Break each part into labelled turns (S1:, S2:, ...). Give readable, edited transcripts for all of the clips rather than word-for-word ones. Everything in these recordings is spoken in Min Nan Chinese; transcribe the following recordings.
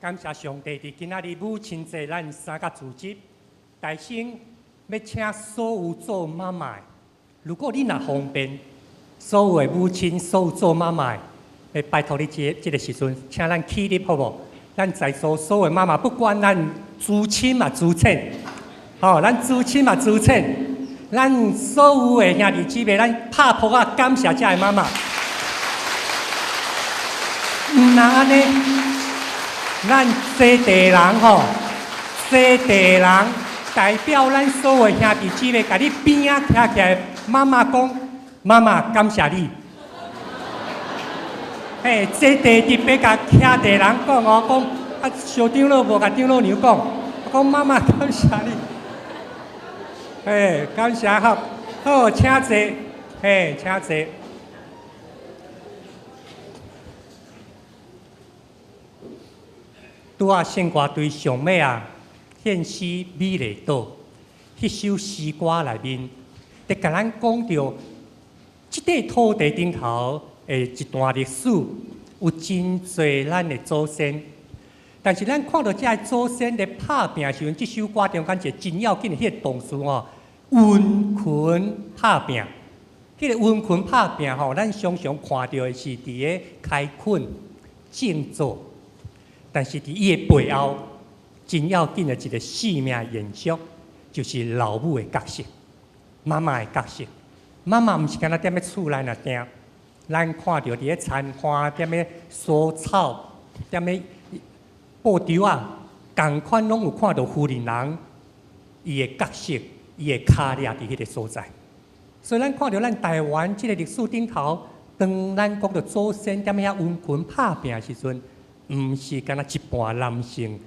S1: 感謝上帝，佇今仔日母親節，咱三個組織，大聲欲請所有做媽媽的，如果你若方便，所有的母親，所有做媽媽的，欲拜託你這個時陣，請咱起立好無？咱在座所有的媽媽，不管咱資深嘛資淺，吼，咱資深嘛資淺，咱所有的兄弟姊妹，咱拍噗仔感謝遮的媽媽。毋但按呢，咱坐地人吼，坐地人代表咱所有兄弟姊妹，共你邊仔徛起來，媽媽講，媽媽感謝你。嘿，坐地特別共徛地人講哦，講啊，小長老無共長老娘講，講媽媽感謝你。嘿，感謝好，好，請坐，嘿，請坐。拄仔聖歌隊上尾啊，獻詩美麗島，彼首詩歌內面，佇共咱講著，這塊土地頂頭的一段歷史，有真濟咱的祖先。但是咱看著這个祖先咧拍拚的時陣，這首歌中間一个真要緊的彼个動詞吼，溫群拍拚。彼个溫群拍拚吼，咱常常看著的是佇个開墾、種作。但是佇伊的背後，真要緊的一個生命延續，就是老母的角色，媽媽的角色。媽媽毋是干焦踮咧厝內爾定，咱看著佇咧田岸，踮咧除草，踮咧布稻仔，仝款攏有看著婦人人伊的角色，伊的跤跡佇彼个所在。所以咱看著咱台灣這個歷史頂頭，當咱講著祖先踮遐溫群拍拚的時陣，毋是干焦一半男性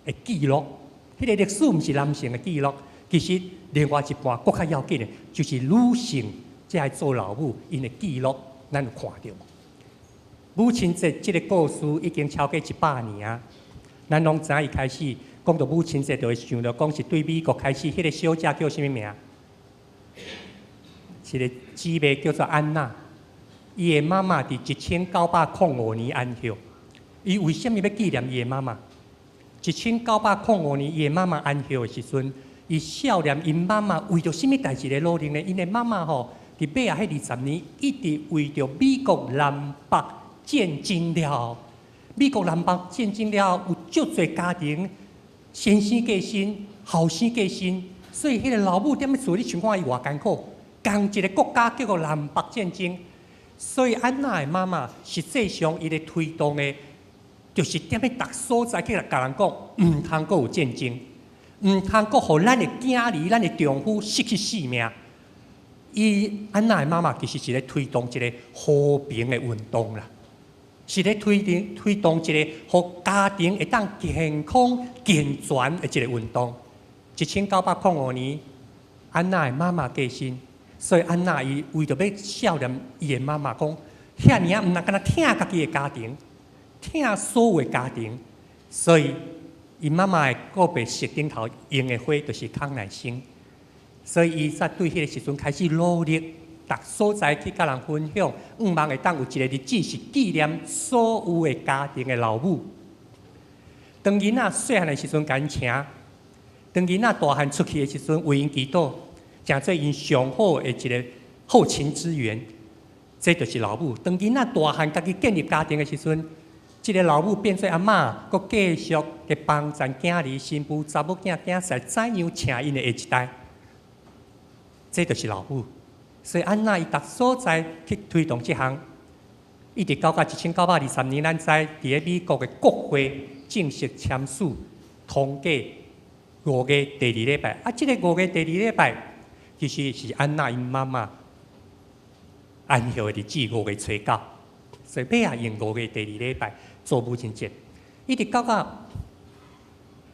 S1: 的記錄，彼個歷史毋是男性的記錄，其實另外一半閣較要緊的，就是女性這个做老母𪜶的記錄，咱有看著無？母親節這個故事已經超過100年啊！咱攏知影伊開始講著母親節，就會想著講是對美國開始，彼個小姐叫啥物名？一個姊妹叫做安娜，伊的媽媽佇1905年安息。伊為啥物欲紀念伊的媽媽？1905年伊的媽媽安息的時陣，伊少年𪜶媽媽為著啥物代誌咧努力呢？𪜶的媽媽吼，佇尾仔彼20年，一直為著美國南北戰爭了後，美國南北戰爭了後，有足濟家庭先生過身，後生過身，所以彼個老母踮咧厝，你想看伊偌艱苦？仝一個國家叫做南北戰爭，所以安娜的媽媽實際上伊咧推動的，就是踮咧逐所在去共人講，毋通閣有戰爭，毋通閣予咱的囝兒、咱的丈夫失去性命。伊安娜的媽媽其實是咧推動一個和平的運動啦，是咧推動一個予家庭會當健康健全的一個運動。1905年，安娜的媽媽過身，所以安娜伊為著欲孝念伊的媽媽，講遐爾仔，毋通干焦疼家己的家庭。疼所有的家庭，所以伊媽媽的告白色頂頭用的花就是康乃馨，所以伊才對彼個時陣開始努力，逐所在去佮人分享，向望會當有一個日子是紀念所有的家庭的老母。當囡仔細漢的時陣共𪜶請，當囡仔大漢出去的時陣為𪜶祈禱，成做𪜶上好的一個後勤資源，這就是老母。當囡仔大漢家己建立家庭的時陣，這个老母變做阿嬤，閣繼續佇幫贊囝兒、新婦、查某囝、囝婿怎樣請𪜶的下一代，這就是老母。所以安娜伊逐所在去推動這項，一直到1923年，咱知佇咧美國的國會正式簽署通過五月第二禮拜。啊，這个五月第二禮拜其實是安娜𪜶媽媽安息的日子，5月初9。所以尾仔用五月第二禮拜做母親節，一直到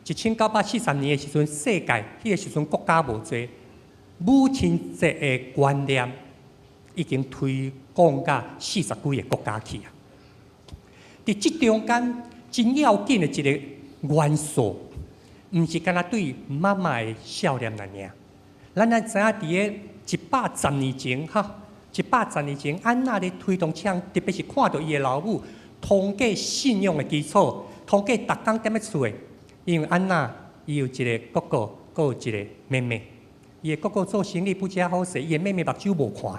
S1: 1943年的時陣，世界彼個時陣國家無濟，母親節的觀念已經推廣到40幾个國家去啊。佇這中間真要緊的一個元素，毋是干焦對媽媽的孝念爾爾。咱愛知影佇个110年前，哈。110年前，安娜咧推動這項，特別是看著伊的老母通過信仰的基礎，頭家逐工踮咧厝的，因為安娜伊有一個哥哥，閣有一個妹妹。伊的哥哥做生意不遮好勢，伊的妹妹目睭無看。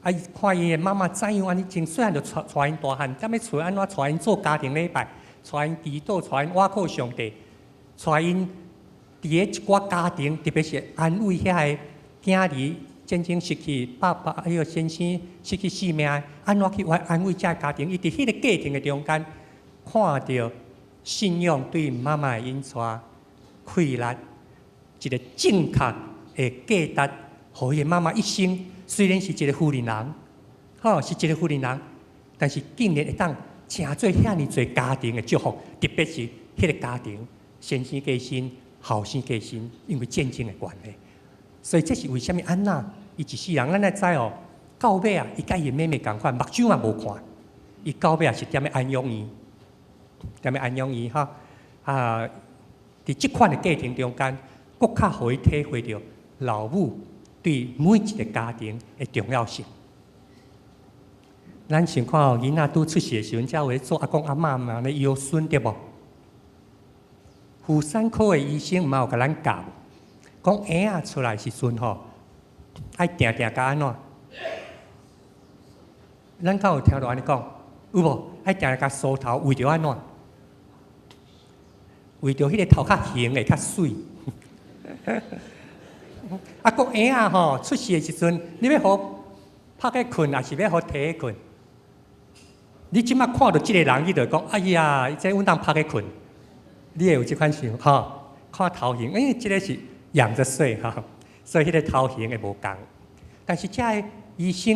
S1: 啊，伊看伊的媽媽怎樣按呢，從細漢就帶帶𪜶大漢，踮咧厝按怎帶𪜶做家庭禮拜，帶𪜶祈禱，帶𪜶倚靠上帝，帶𪜶佇咧一寡家庭，特別是安慰遐个囝兒戰爭失去爸爸，彼個先生失去性命，按怎去安慰這个家庭？伊佇彼个過程的中間，看著信仰對媽媽的引帶，開立一個正確的價值，予伊的媽媽一生雖然是一個婦人人，吼，是一個婦人人，但是竟然會當成做遐爾濟家庭的祝福，特別是彼個家庭先生過身，後生過身，因為戰爭的關係，所以這是為啥物安娜伊一世人，咱愛知哦，到尾啊，伊佮伊的妹妹仝款，目睭嘛無看，伊到尾啊是踮咧安養院，踮咧安養院吼啊，佇這款的過程中間，閣較予伊體會著老母對每一個家庭的重要性。咱想看哦，囡仔拄出世的時陣，才有咧做阿公阿嬤嘛咧搖孫對無？婦產科的醫生嘛有共咱教，講嬰仔出來時陣吼，愛定定共按怎？咱敢有聽著按呢講？有無？愛定定共梳頭，為著按怎？為著彼个頭較型會較媠。啊，閣嬰仔吼出世的時陣，你欲予拍咧睏，抑是欲予提咧睏？你這馬看著這個人，你就講：哎呀，這阮當拍咧睏。你會有這款想吼？看頭型，因為這个是仰著睡吼，所以彼個頭型會無仝。但是這个醫生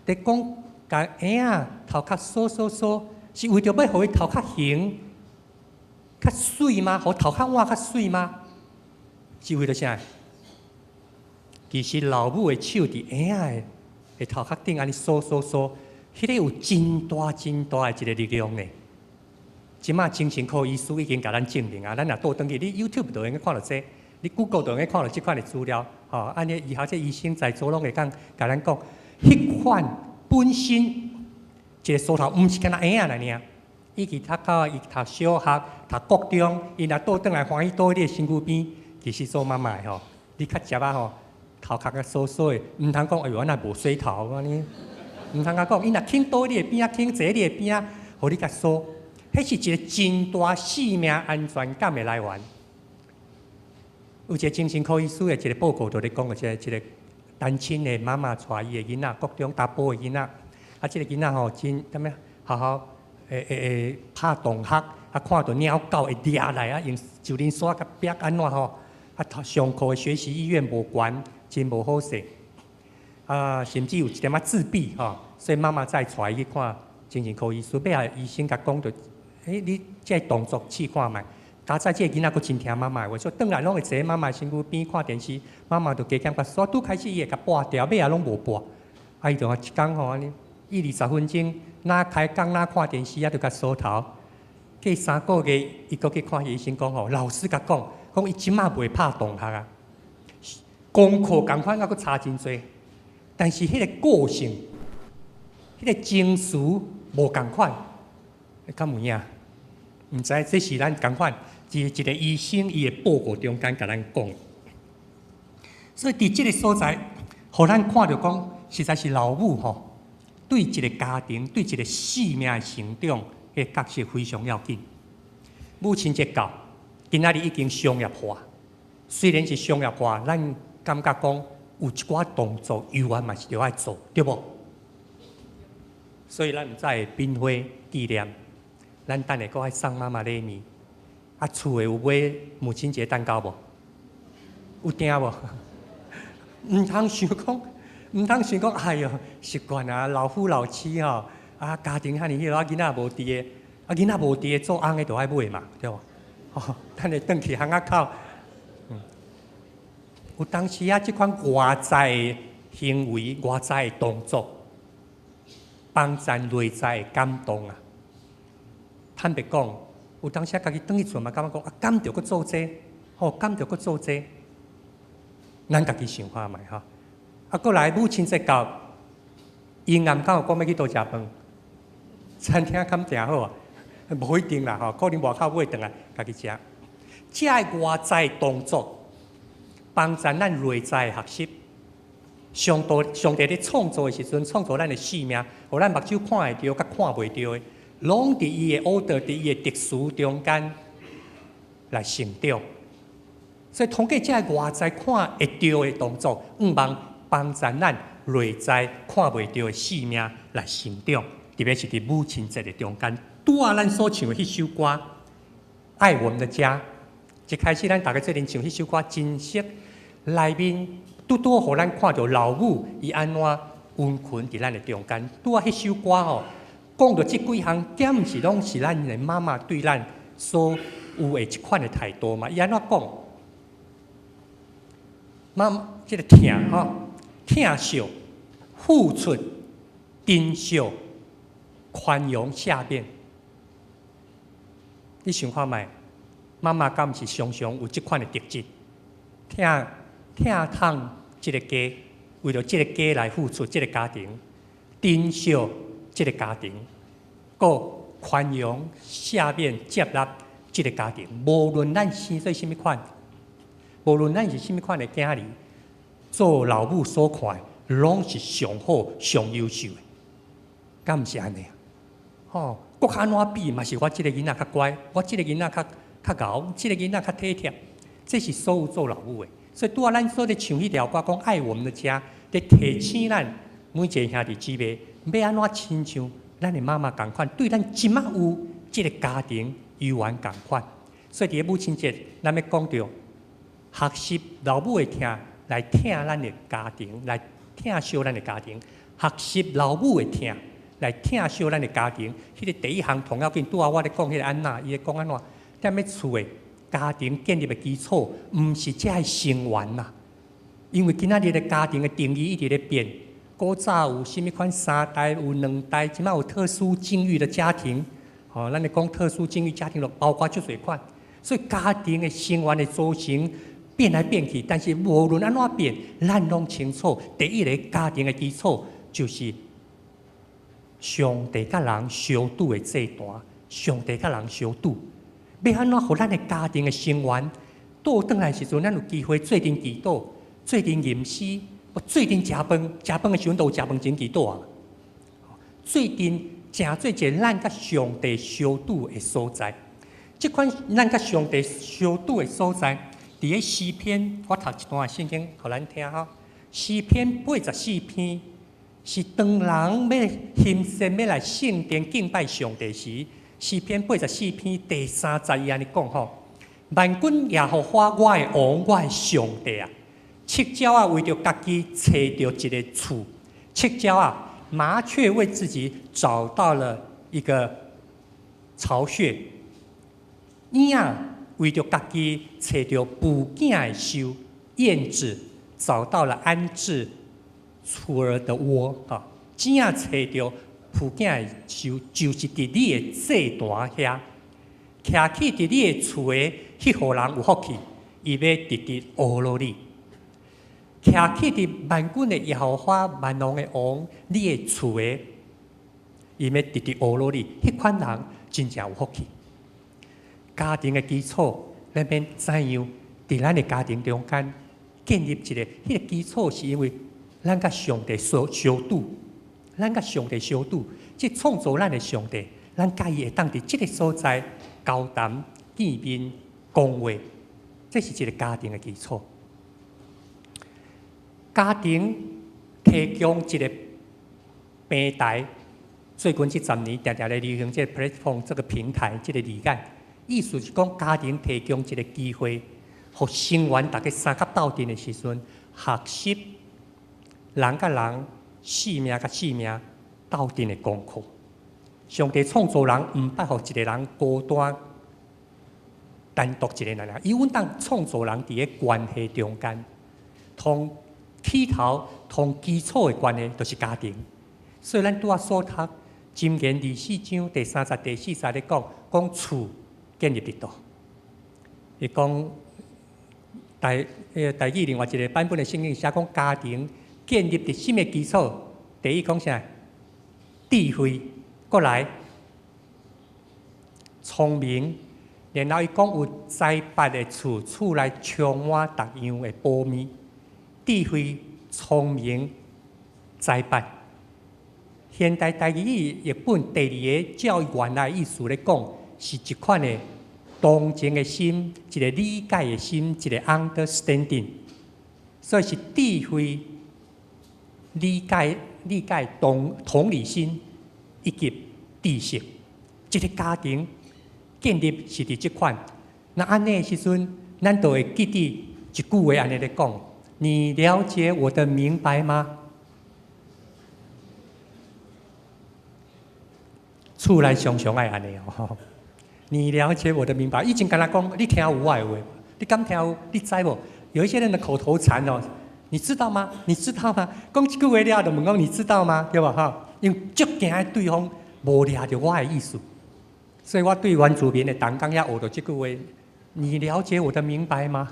S1: 佇講，共嬰仔頭殼梳梳梳，是為著欲予伊頭較型、較媠嗎？予頭殼換較媠嗎？是為著啥？其實老母的手佇嬰仔的頭殼頂按呢梳梳梳，彼个有真大真大的一個力量呢。這馬精神科醫師已經共咱證明啊，咱若倒轉去，你 YouTube 就會用看著這個，你 Google 就會用看著這款的資料，吼，按呢以後這醫生在座攏會當共咱講，彼款本身一個梳頭，毋是干焦嬰仔爾，伊去讀到伊讀小學、讀國中，伊若倒轉來歡喜倒佇你的身軀邊，其實做媽媽的吼，你較捷仔吼，頭殼較梳梳的，毋通講哎喲，我若無洗頭按呢，毋通共講，伊若肯倒你的邊仔，肯坐你的邊仔，予你共梳。彼是一個真大生命安全感的來源。有一個精神科醫師的一個報告，就咧講，一個單親的媽媽帶伊的囡仔，國中查埔的囡仔，啊，這個囡仔吼真啥物學校會會會拍同學，啊，看著貓狗會掠來啊，用樹林刷共煏按怎吼，啊，上課的學習意願無懸，真無好勢，啊，甚至有一點仔自閉吼，所以媽媽才帶伊去看精神科醫師，尾仔醫生共講著。欸，你這个動作試看覓，佳哉這个囡仔閣真聽媽媽的話，所以轉來攏會坐佇媽媽身軀邊看電視，媽媽就加減共梳，拄開始伊會共撥掉，尾仔攏無撥。啊，伊就一工吼按呢，一二十分鐘，若開講若看電視，啊，就共梳頭。過3個月，伊閣去看醫生講吼，老師共講，講伊這馬袂拍同學啊，功課仝款猶閣差真濟，但是彼个個性、彼个情緒無仝款。敢有影？毋知這是咱仝款，一一個醫生伊的報告中間共咱講。所以佇這个所在，予咱看著講，實在是老母吼，對一個家庭、對一個生命的成長的角色非常要緊。母親節到，今仔日已經商業化，雖然是商業化，咱感覺講有一寡動作猶原嘛是著愛做，對無？所以咱毋知會賓花紀念。咱等下閣愛送媽媽禮物，啊，厝的有買母親節蛋糕無？有訂無？毋通想講，毋通想講，哎喲，習慣啊，老夫老妻吼，啊，家庭遐爾彼落，啊，囡仔無佇的，啊，囡仔無佇的，做翁的就愛買嘛，對無？吼，等下轉去巷仔口，有當時啊，這款外在的行為、外在的動作，幫贊內在的感動啊。坦白講，有當時啊，家己轉去厝嘛，感覺講啊，敢著閣做這個，吼，敢著閣做這個，咱家己想看覓吼。啊，過來母親節到，英暗敢有講欲去佗食飯？餐廳敢訂好啊？無一定啦吼，可能外口買轉來家己食。這个外在動作，幫助咱內在學習。上帝上帝咧創造的時陣，創造咱的生命，予咱目睭看會著，佮看袂著的，攏佇伊的 order，佇伊的秩序中間來成長。所以通過這个外在看會著的動作，向望幫助咱內在看袂著的生命來成長。特別是佇母親節的中間，拄仔咱所唱的彼首歌《愛我們的家》，一開始咱逐家做陣唱彼首歌，真實內面拄拄予咱看著老母伊按怎溫存佇咱的中間。拄仔彼首歌吼，講著這幾項，敢毋是攏是咱的媽媽對咱所有的這款的態度嘛？伊按怎講？媽媽這个疼吼，疼惜、付出、珍惜、寬容、赦免。你想看覓？媽媽敢毋是常常有這款的特質？疼疼痛這个家，為著這个家來付出，這个家庭，珍惜這个家庭，閣寬容、赦免、接納這个家庭。無論咱生做啥物款，無論咱是啥物款的囝兒，做老母所看的，攏是上好、上優秀的，敢毋是按呢？吼，閣較按怎比嘛是我這个囡仔較乖，我這个囡仔較較𠢕，這个囡仔較體貼，這是所有做老母的。所以拄仔咱所咧唱彼條歌，講愛我們的家，咧提醒咱每一个兄弟姊妹，欲按怎親像咱的媽媽仝款，對咱這馬有這个家庭猶原仝款。所以佇咧母親節，咱欲講著學習老母的疼，來疼咱的家庭，來疼惜咱的家庭；學習老母的疼，來疼惜咱的家庭。彼个第一項頭要緊，拄仔我咧講彼个安娜，伊咧講按怎？踮咧厝的家庭建立的基礎，毋是這个成員啦。因為今仔日的家庭的定義一直咧變。古早有啥物款三代，有兩代，這馬有特殊境遇的家庭。吼，咱咧講特殊境遇家庭，就包括足濟款。所以家庭的成員的組成變來變去，但是無論按怎變，咱攏清楚，第一个家庭的基礎就是上帝佮人相拄的祭壇，上帝佮人相拄。欲按怎予咱的家庭的成員倒轉來時陣，咱有機會做陣祈禱，做陣吟詩，做陣食飯，食飯的時陣都有食飯前祈禱啊。做陣成做一个咱佮上帝相拄的所在。這款咱佮上帝相拄的所在，佇咧詩篇，我讀一段聖經予咱聽吼。詩篇84篇是當人欲獻身欲來聖殿敬拜上帝時，詩篇八十四篇第三節伊按呢講吼：萬軍耶和華我的王，我的上帝啊！赤鳥仔為著家己揣著一个厝，赤鳥仔麻雀為自己找到了一個巢穴。燕仔為著家己揣著孵囝的岫，燕子找到了安置雛兒的窩，哈，雞仔揣著孵囝的岫，就是佇你的祭壇遐，徛起佇你的厝的彼戶人有福氣，伊欲直直呵咾你。徛起佇萬軍的耶和華萬王的王，你的厝的，伊欲直直呵咾你，彼款人真正有福氣。家庭的基礎，咱欲怎樣佇咱的家庭中間建立一个彼个基礎，是因為咱佮上帝所相拄，咱佮上帝相拄，這創造咱的上帝，咱佮伊會當佇這个所在交談、見面、講話，這是一个家庭的基礎。家庭提供一个平台，最近這十年定定咧流行這个 platform 這个平台，這个字眼。意思是講，家庭提供一个機會，予成員逐家相佮鬥陣的時陣，學習人佮人、性命佮性命鬥陣的功課。上帝創造人，毋捌予一个人孤單、單獨一个人，伊穩當創造人佇咧關係中間，同起頭、同基礎的關係，就是家庭。所以咱拄仔所讀《箴言》24章第三節、第四節咧講，講厝建立佇佗。伊講台台語另外一个版本的聖經寫講家庭建立佇啥物基礎？第一講啥？智慧，閣來聰明，然後伊講有財帛的厝，厝內充滿逐樣的寶物，智慧、聰明、財帛。現代台語譯本第二个照原來意思咧講，是一款的同情的心，一個理解的心，一個 understanding，所以是智慧、理解、理解同理心以及知識。這個家庭建立是佇這款。那按呢的時陣，咱就會記得一句話按呢咧講：你了解我的明白嗎？厝內常常愛按呢哦。你了解我的明白？以前敢若講，你聽有我的話，你敢聽有？你知無？有一些人的口頭禪哦，你知道嗎？你知道嗎？講這句話了，就問講你知道嗎？對無吼？因為足驚對方無掠著我的意思，所以我對原住民的同工遐學著這句話：你了解我的明白嗎？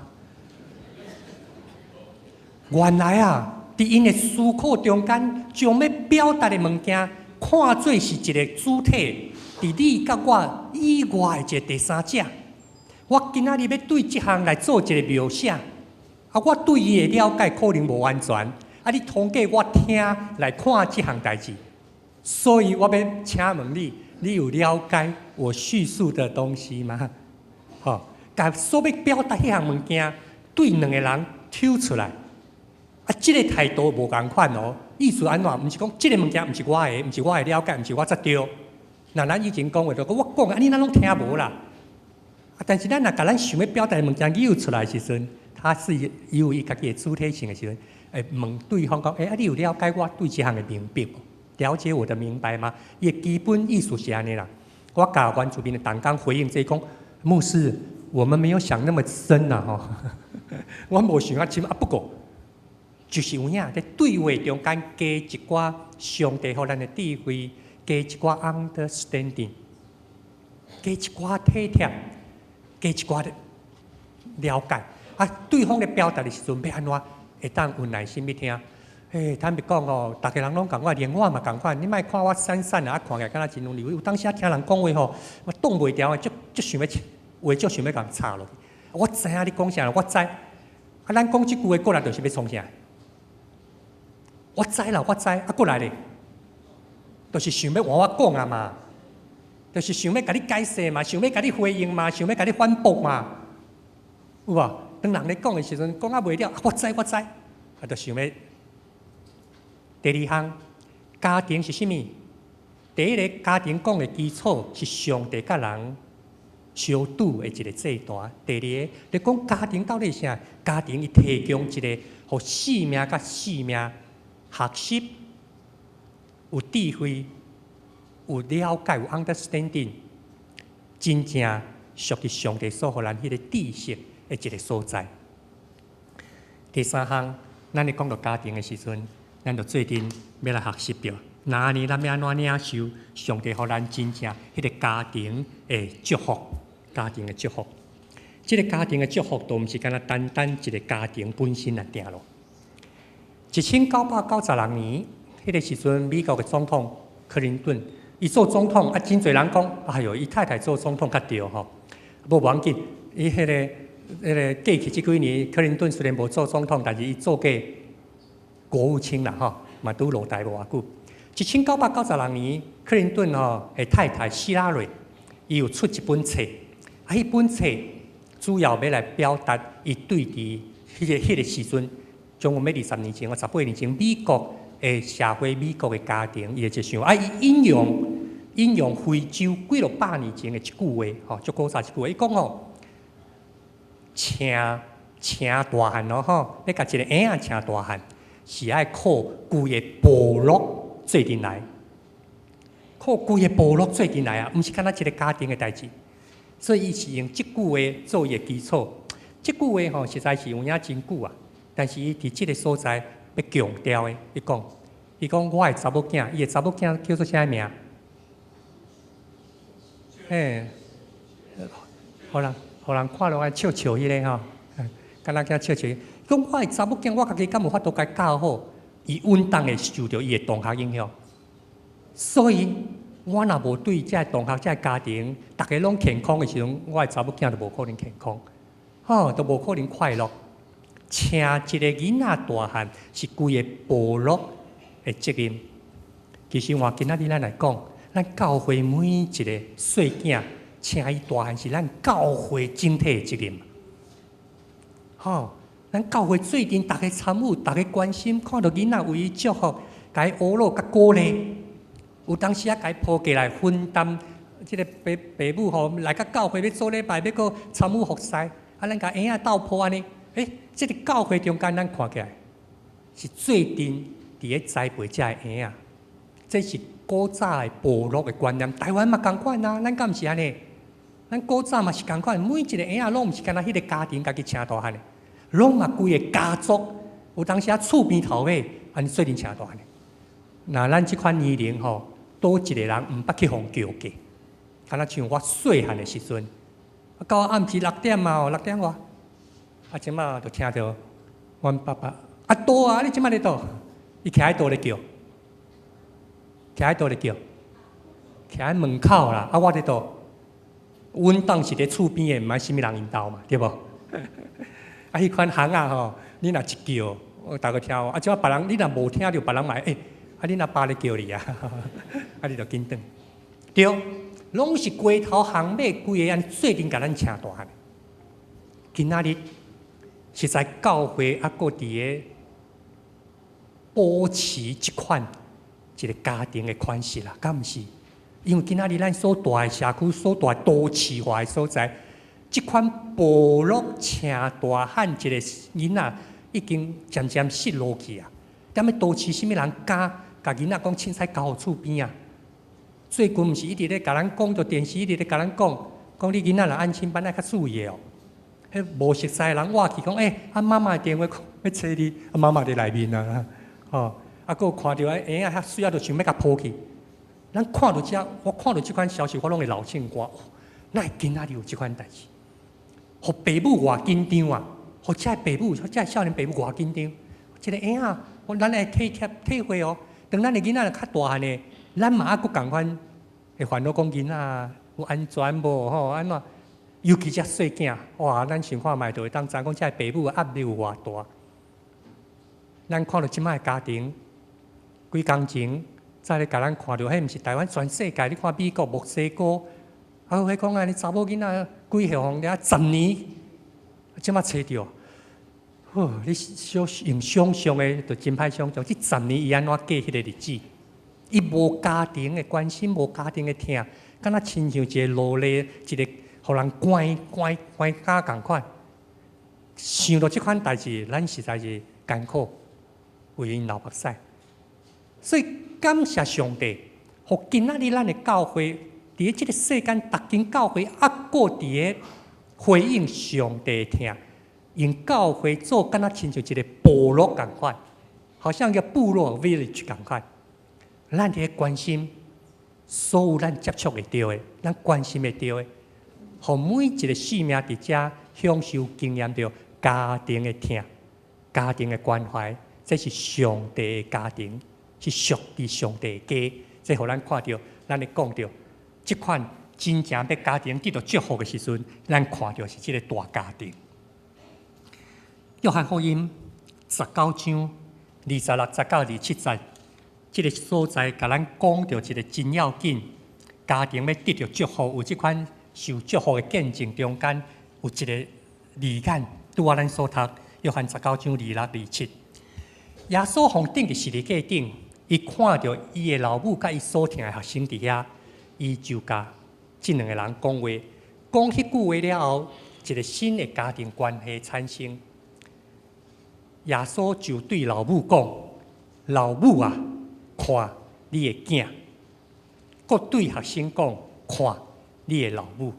S1: 原來啊，佇𪜶的思考中間，將欲表達的物件看做是一個主體，佇你佮我以外的一個第三者。我今仔日欲對這項來做一個描寫，啊，我對伊的了解可能無完全，啊，你通過我聽來看這項代誌，所以我欲請問你，你有了解我敘述的東西嗎？吼，共所欲表達彼項物件，對兩個人抽出來，啊，這個態度無仝款哦。意思按怎？毋是講這個物件毋是我的，毋是我的了解，毋是我才對。若咱以前講話就講我講，啊，你哪攏聽無啦？啊，但是咱若共咱想欲表達的物件揪出來時陣，他是有伊家己的主體性的時陣，會問對方講：欸，啊，你有了解我對這項的明白無？了解我的明白嗎？伊的基本意思是按呢啦。我共原住民的同工回應這講，牧師，我們沒有想那麼深啦，吼，我無想遐深啊。不過，就是有影佇對話中間加一寡上帝予咱的智慧，加一寡 understanding，加一寡體貼，加一寡的了解。啊，對方咧表達的時陣欲按怎會當有耐心去聽？欸，坦白講哦，逐个人攏仝款，連我嘛仝款。你莫看我瘦瘦啊，看起來敢若真溫柔。有當時聽人講話吼，我擋袂牢，足足想欲話足想欲共插落去。我知影你講啥，我知。啊，咱講這句話過來就是欲創啥？我知啦，我知。啊，過來咧，就是想欲換我講啊嘛，就是想欲共你解釋嘛，想欲共你回應嘛，想欲共你反駁嘛，有無？當人咧講的時陣，講啊袂了，我知我知，啊，就想欲。第二項，家庭是啥物？第一个家庭講的基礎是上帝佮人相拄的一個祭壇。第二个，你講家庭到底是啥？家庭伊提供一個，予生命佮生命學習，有智慧、有了解、有 understanding，真正屬於上帝所予咱彼個知識的一個所在。第三項，咱咧講到家庭的時陣，咱就做陣欲來學習著。若按呢，咱欲按怎領受上帝予咱真正彼個家庭的祝福？家庭的祝福，這个家庭的祝福，都毋是干焦單單一個家庭本身來定咯。1996年，彼个時陣，美國的總統克林頓，伊做總統啊，真濟人講，哎喲，伊太太做總統較對吼。無無要緊，伊彼个過去這幾年，克林頓雖然無做總統，但是伊做過國務卿啦吼，嘛拄落台無偌久。1996年，克林頓吼的太太希拉蕊，伊有出一本冊，啊，彼本冊主要欲來表達伊對佇彼个時陣，將近欲20年前，或18年前，美國的社會、美國的家庭，伊的一個想法，啊，伊引用非洲幾落百年前的一句話，吼，足古早一句話，伊講吼，請大漢哦吼，欲共一個嬰仔請大漢，是愛靠規個部落做陣來，靠規個部落做陣來啊，毋是干焦一個家庭的代誌。所以伊是用這句話做伊的基礎。這句話吼，實在是有影真久啊。但是伊佇這个所在欲強調的，伊講我的查某囝，伊的查某囝叫做啥名？嘿，予人看落來笑笑彼个吼，敢若囝笑笑。講我的查某囝，我家己敢有法度共伊教好？伊穩當會受著伊的同學影響，所以我若無對這个同學、這个家庭，逐家攏健康的時陣，我的查某囝就無可能健康，吼，都無可能快樂。請一个囡仔大漢是規个部落的責任。其實換今仔日咱來講，咱教會每一个細囝，請伊大漢是咱教會整體的責任。吼，咱教會做陣，逐家參與，逐家關心，看著囡仔為伊祝福，共伊呵咾佮鼓勵。有當時啊，共伊抱過來分擔，這个爸爸母吼來到教會欲做禮拜，欲閣參與服侍，啊，咱共嬰仔鬥抱按呢？欸，這个教會中間，咱看起來是做陣佇咧栽培這个嬰仔，這是古早的部落的觀念。台灣嘛仝款啊，咱敢毋是按呢？咱古早嘛是仝款，每一个嬰仔攏毋是干焦彼个家庭家己請大漢的，攏嘛規个家族，有當時啊厝邊頭尾按呢做陣請大漢的。若咱這款年齡吼，佗一个人毋捌去予人叫過，敢若像我細漢的時陣，到暗時六點啊，六點外，啊，這馬就聽著阮爸爸，啊佗啊，你這馬咧佗？伊徛佇佗咧叫？徛佇佗咧叫？徛佇門口啦，啊我佇佗？阮當時佇厝邊的，毋知啥物人𪜶兜嘛，對無？啊，彼款巷仔吼，你若一叫，逐个聽有。啊，這馬別人你若無聽著，別人嘛會，欸，啊，恁阿爸咧叫你啊，啊，你就緊轉。對，攏是街頭巷尾規个按呢做陣共咱請大漢。今仔日實在教會猶閣佇咧保持這款一个家庭的款式啦，敢毋是？因為今仔日咱所蹛的社區、所蹛都市化的所在，這款部落請大漢一个囡仔已經漸漸失落去啊！踮咧都市，啥物人敢共囡仔講凊彩交予厝邊啊？最近毋是一直咧共咱講，著電視一直咧共咱講，講你囡仔若安親班愛較注意哦。彼無熟似的人倚去講，欸，啊媽媽的電話欲揣你，啊媽媽佇內面啊，吼，啊閣有看著彼嬰仔遐媠啊，就想欲共抱去。咱看著這，我看著這款消息，我攏會流銃汗。哪會今仔日有這款代誌？予爸母偌緊張啊！予這个爸母，這个少年爸母偌緊張。這个嬰仔，咱會體貼體會哦。當咱的囡仔較大漢的，咱嘛猶閣仝款會煩惱講囡仔有安全無吼？按怎？尤其這細囝，哇！咱想看覓就會當知影講，這个爸母的壓力有偌大。咱看著這擺的家庭，幾工前再咧共咱看著，彼毋是台灣，全世界，你看美國、墨西哥，啊，彼講按呢查某囡仔幾歲予掠10年，這擺揣著，呵，你小用想像的，就真歹想像，這十年伊按怎過彼个日子？伊無家庭的關心，無家庭的疼，敢若親像一个奴隸，一个予人關關關監仝款。想到這款代誌，咱實在是艱苦，為𪜶流目屎。所以感謝上帝，予今仔日咱的教會，佇咧這个世間，逐間教會猶閣佇咧回應上帝的疼，用教會做敢若親像一个部落仝款，好像一个部落 village 仝款。咱佇咧關心所有咱接觸會著的，咱關心會著的，予每一个生命佇遮享受經驗著家庭的疼、家庭的關懷，這是上帝的家庭，是屬佇上帝的家。這予咱看著，咱咧講著，這款真正欲家庭得著祝福的時陣，咱看著是這个大家庭。約翰福音19章26節到27節，這个所在共咱講著一个真要緊，家庭欲得著祝福，有這款受祝福的見證中間有一个字眼，拄仔咱所讀，約翰十九章26、27，耶穌予釘佇十字架頂，伊看著伊的老母佮伊所疼的學生佇遐，伊就共這兩个人講話，講彼句話了後，一个新的家庭關係產生。耶穌就對老母講：“老母啊，看你的囝。”閣對學生講：“看你的老母。”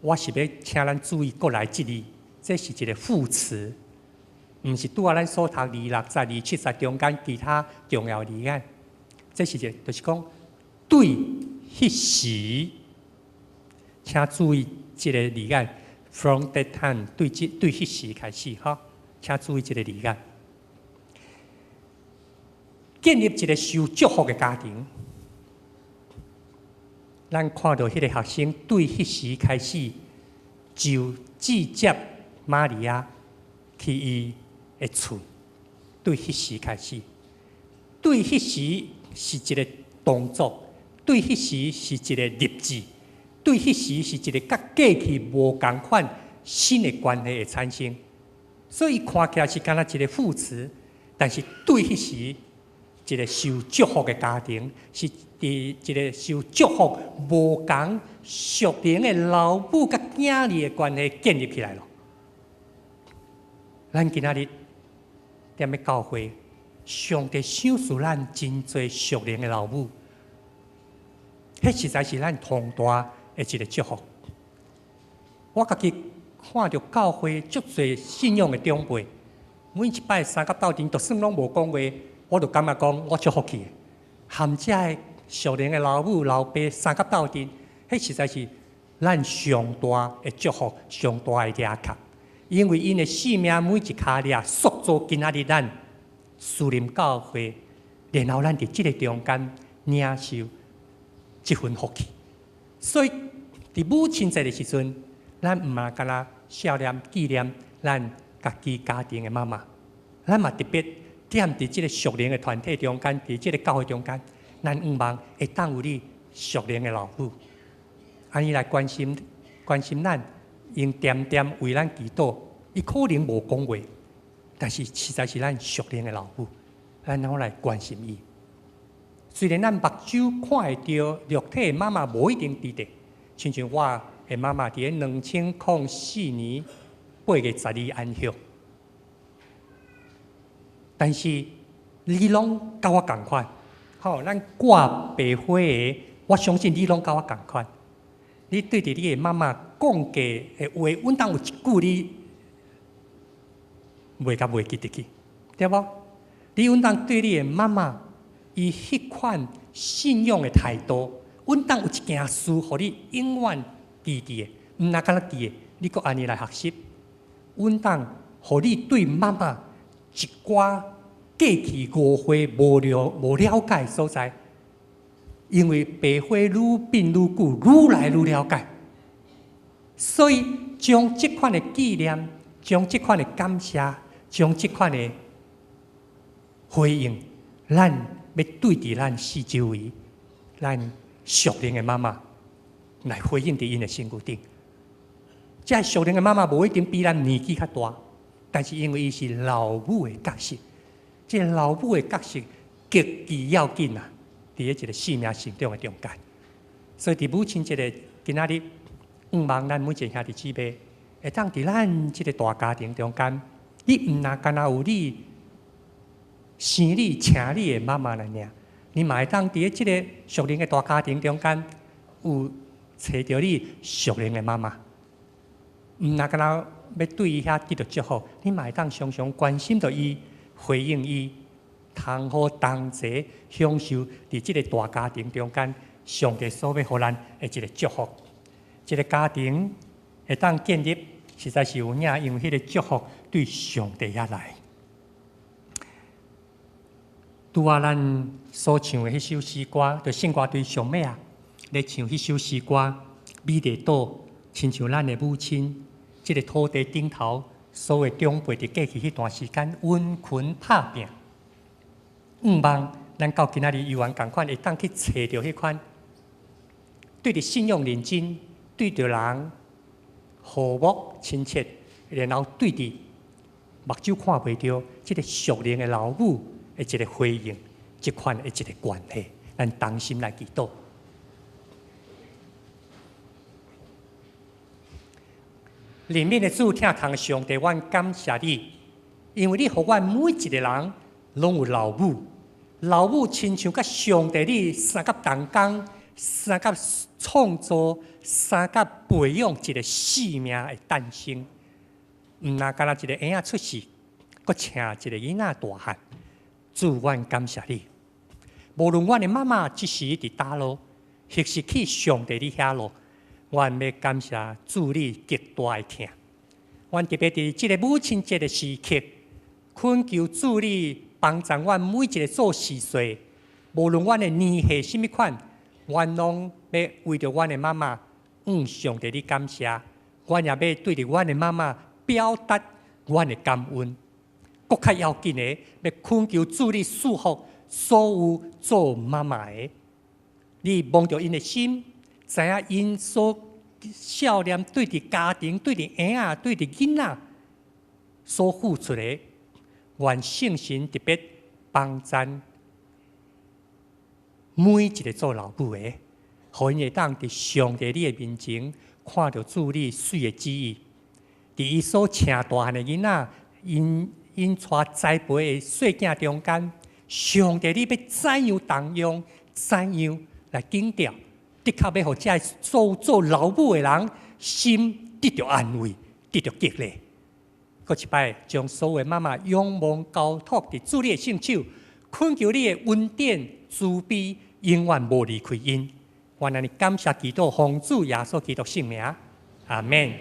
S1: 我是欲請咱注意閣來這裡，這是一个副詞，毋是拄仔咱所讀26節、27節中間其他重要字眼。這是一个，就是講對彼時，請注意這个字眼，from that time 對這對彼時開始，哈，請注意這个字眼。建立一个受祝福的家庭，咱看著彼个學生對彼時開始就直接瑪利亞去伊的厝，對彼時開始，對彼時是一個動作，對彼時是一個立志，對彼時是一個佮過去無仝款新的關係的產生。所以看起來是敢若一個副詞，但是對彼時一個受祝福的家庭，是佇一個受祝福無仝屬靈的老母佮囝兒的關係建立起來囉。咱今仔日踮咧教會，上帝賞賜咱真濟屬靈的老母，彼實在是咱上大的一個祝福。我家己看著教會足濟信仰的長輩，每一擺三佮鬥陣，就算攏無講話，我就感覺講我足福氣的。含遮的屬靈的老母老爸三佮鬥陣，彼實在是咱上大的祝福，上大的掠卡。因為𪜶的性命每一跤掠塑造今仔日咱士林教會，然後咱佇這個中間領受這份福氣。所以佇母親節的時陣，咱毋嘛干焦少念紀念咱家己家庭的媽媽，咱嘛特別踮佇這個屬靈的團體中間，佇這個教會中間，咱向望會當有你屬靈的老母，按呢來關心關心咱。𪜶恬恬為咱祈禱，伊可能無講話，但是實在是咱屬靈的老母，咱攏來關心伊。雖然咱目睭看會著肉體的媽媽無一定佇佇，親像我的媽媽佇咧2004年8月12安息，但是你攏佮我仝款，吼，咱掛白花的，我相信你攏佮我仝款。你對著你的媽媽講過的話，穩當有一句你袂共袂記得去，對無？你穩當對你的媽媽，伊彼款信仰的態度，穩當有一件事，予你永遠記佇的，毋若干焦記的，你閣按呢來學習，穩當予你對媽媽一寡過去誤會、無了解所在。因為白花愈變愈久，愈來愈了解，所以將這款的紀念，將這款的感謝，將這款的回應，咱欲對佇咱四周圍，咱屬靈的媽媽來回應佇𪜶的身軀頂。這屬靈的媽媽無一定比咱年紀較大，但是因為伊是老母的角色，這個老母的角色極其要緊啊！佇咧一個生命成長的中間，所以佇母親節的今仔日，向望咱每一個兄弟姊妹，會當佇咱這個大家庭中間，你毋若干焦有你生你、請你的媽媽來爾，你嘛會當佇咧這個屬靈的大家庭中間，有揣著你屬靈的媽媽。毋若干焦欲對伊遐得著祝福，你嘛會當常常關心著伊，回應伊。通好同齊享受佇這個大家庭中間，上帝所欲予咱的一個祝福。這個家庭會當建立，實在是有影，因為彼個祝福對上帝遐來。拄仔咱所唱的彼首詩歌，就聖歌隊上尾啊，咧唱彼首詩歌《美麗島》，親像咱的母親，這個土地頂頭所有長輩佇過去彼段時間殷勤拍拚。向望咱到今仔日猶原仝款會當去揣著彼款，對著信仰認真，對著人和睦親切，然後對著目睭看袂著這個屬靈的老母的一個回應，這款的一個關係，咱同心來祈禱。憐憫的主，疼痛的上帝，阮感謝你，因為你予阮每一個人攏有老母，老母親像佮上帝你相佮同工，相佮創造，相佮培養一個生命的誕生。毋若干焦一個嬰仔出世，閣請一個囡仔大漢。主，阮感謝你。無論阮的媽媽這時佇佗落，或是去上帝你遐囉，阮欲感謝主你極大的疼。阮特別佇這個母親節的時刻，懇求主你幫助阮每一個做序細，無論阮的年歲啥物款，阮攏欲為著阮的媽媽，向上帝你感謝，阮也欲對著阮的媽媽表達阮的感恩。閣較要緊的，欲懇求主你賜福所有做媽媽的，你摸著𪜶的心，知影𪜶所少年對佇家庭、對佇嬰仔、對佇囡仔所付出的，願聖神特別幫贊每一个做老母的，予𪜶會當佇上帝你的面前看著主你媠的旨意，佇伊所請大漢的囡仔，𪜶𪜶帶栽培的細囝中間，上帝你欲怎樣動用，怎樣來建造，的確欲予這做做老母的人心得著安慰，得著激勵。閣一擺，將所有的媽媽仰望交託佇主你的聖手，懇求你的恩典慈悲永遠無離開𪜶。阮按呢感謝祈禱，奉主耶穌基督聖名，阿門。